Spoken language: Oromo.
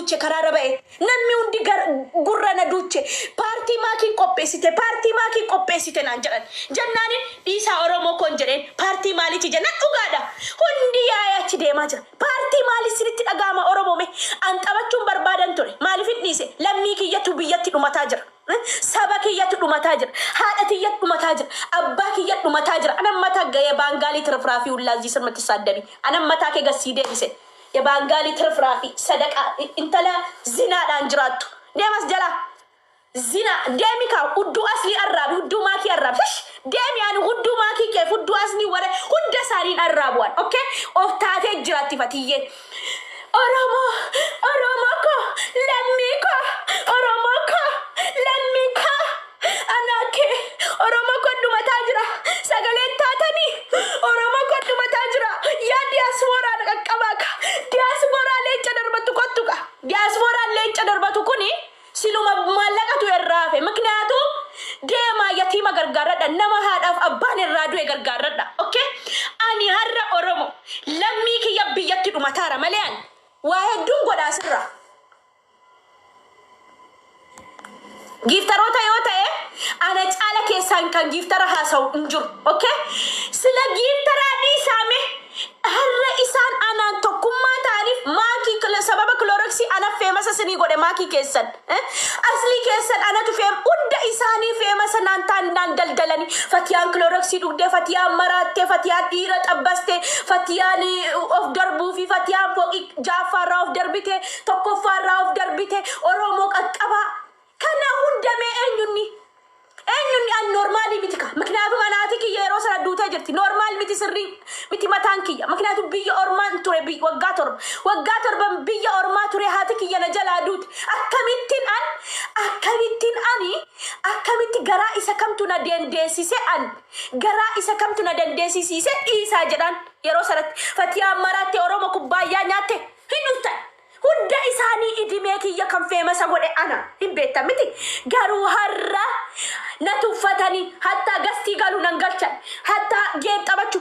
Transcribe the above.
duuche karaarra ba'e. Namni hundi gurra na duuche. Paartii maakiin qopheessite, paartii maakiin qopheessite naan jedhan. Jennaanin dhiisaa Oromoo koon jedheen paartii maaliiti jennaan dhugaadha. Hundi yaa'ee achi deemaa jira. Paartii maalii sinitti dhaga'ama Oromoo mee? An taphachuun barbaadan ture. Maaliifin dhiise? Lammii kiyyatu biyyatti dhumataa jira. Saba kiyyatu dhumataa jira. Haadha tiyyatu dhumataa jira. Abbaa kiyyatu dhumataa jira. Anan mataa ga'ee baangaalii tirifraafii hullaazii sirmatti saaddabii. Anan mataa kee gad sii deebise. Yebaangaalii tirifraafii sadaqaa intala zinaadhaan jiraattu. Deemas jalaa. Zina deemi kaa hudduu aslii arraabi hudduu maakii arraabi hish deemi ani hudduu maakii keef hudduu aslii ware hunda isaaniin arraabu an okay of taatee jiraatti fatiyyeen Oromoo Oromoo koo lammii koo Oromoo koo lammii koo anaa kee Oromoo koo dhumataa jira sagaleen taatanii Oromoo koo dhumataa jira yaa diyaasbooraa na qaqqabaa ka diyaasbooraa leenca darbatu kottu ka diyaasbooraan leenca darbatu kuni Siluma maallaqatu irraa hafe. Mikniyaatuu deemaa yatiima gargaarradha. Nama haadhaaf abbaan irraa du'e gargaarradha. Okay? Ani har'a Oromo lammii kiyya biyyatti dhumataara malee ani waa hedduun godha asirraa. Giiftaroota yoo ta'e ana caala keessaan kan giiftara haasa'u hin jiru. Okay? Sila giiftaraa dhiisaame Har'a isaan anaan tokkummaa ta'aniif maakii sababa kiloroksii ana feemasa sinii godhe maakii keessan aslii keessan anatu feem hunda isaanii feemasa naan ta'an naan daldalanii fatiyaan kiloroksii dhugdee fatiyaan maraattee fatiyaan dhiira xabbaste fatiyaan of darbuu fi fatiyaan fooqii ja'affaarraa of darbite tokkoffaarraa of darbite Oromoo qaqqabaa kana hunda mee eenyunni Eenyunni an normaalii miti ka. Mikniyaatum an haati kiyya yeroo sana duutee jirti. Normaal miti sirrii miti mataan kiyya. Mikniyaatum biyya ormaan ture waggaa 7. Waggaa torban biyya ormaa ture haati kiyya na jalaa duute. Akkamittin an akkamittin ani akkamitti garaa isa kamtu na dendeessise an garaa isa kamtu na dandeessisiise dhiisaa jedhaan yeroo sanatti. Fatiyaan maraatte Oromo kubbaayyaa nyaatte hin dhuftan. Hunda isaanii idimee kiyya kan feemasa godhe ana. Hin beektan miti. Garuu har'a na tuffatanii hattaa gastii galu nan galchan. Hattaa geem taphachu.